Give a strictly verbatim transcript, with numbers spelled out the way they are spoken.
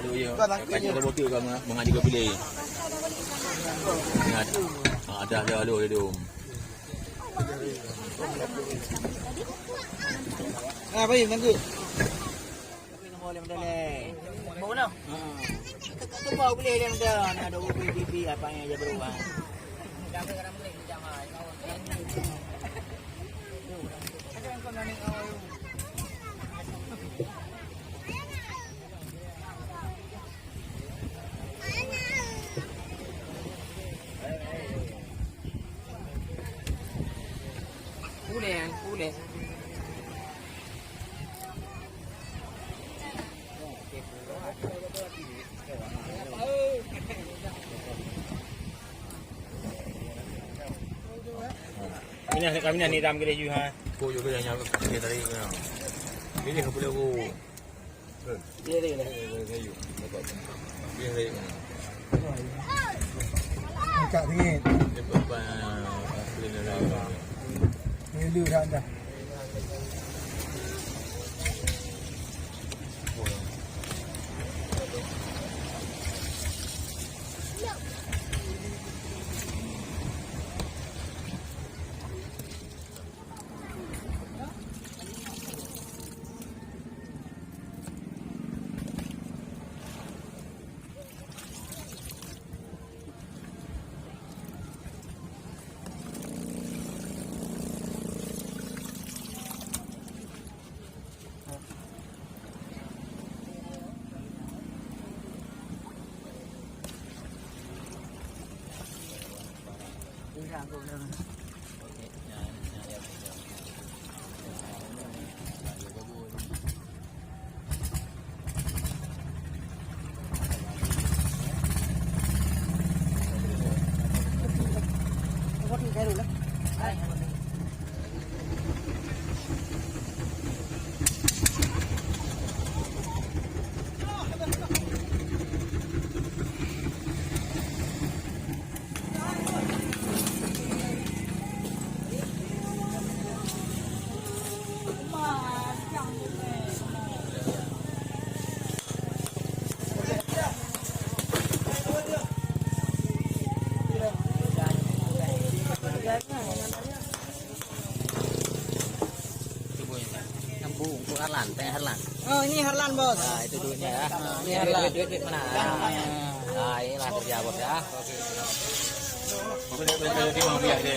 Lu ya. Kacau bodoh kau mengaji kau pilih. Ingat. Ada ada lu dum. Ah, baik, tangkap. Tapi nombor lima belas. Nombor enam. Ha. Itu, itu baru boleh dia minta. Nak ada U P B B apa yang dia berubah. Boleh, boleh. Kami ni, kami ni, ni dalam gereja ha. Ko juga yang nyawa kami tadi. Ini boleh ko. Dekat sini. Rindu dah dah. Lampu, untuk Harlan, tanya Harlan. Oh, ini Harlan, Bos. Nah, itu duitnya ya. Nah, ini Harlan. Duit, duit, duit mana? Ah, inilah kerja Bos ya. Oke. Oke, oke, oke, oke, oke.